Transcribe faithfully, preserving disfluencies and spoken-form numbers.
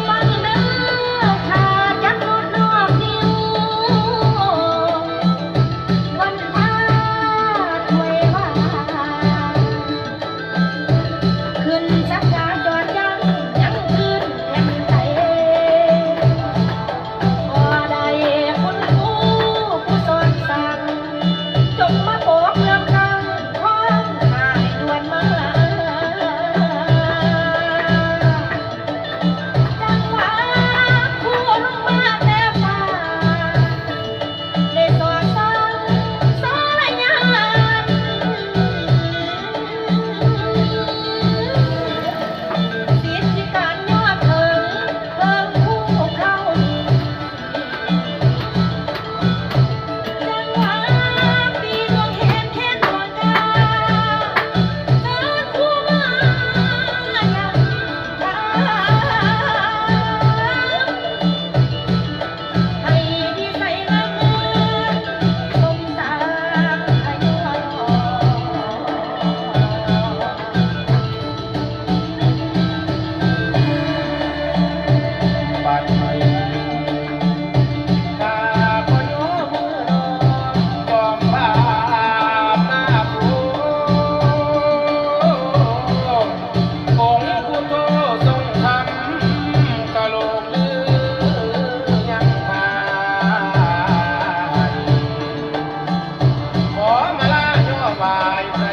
ฟังเด้อ ข้าจักนอนนอกนิว วันพาถ้วยว่า ขึ้นสักกาจอดยัง ยังคืนแผ่นไทย ขอได้คุณครูผู้สอนสั่ง จงมาบอกเรื่องตั้งท้องหายด่วนมา จังหวะผู้ลงมาแต่ฟ้า เลยสอดส่องสารยาน สิทธิการยอดเถิงเพิ่งผู้เข้า จังหวะปีดวงเห็นแค่ดวงตา เกิดผู้มาอย่าง ให้ดีใส่ละเมินสมตาขยอ บัดนี้ข้าขอยกมือน้อมกองพระนาค องค์พุทโธทรงธรรมกะโลกลือยังไทย ขอมาลาย่อไหว้พระ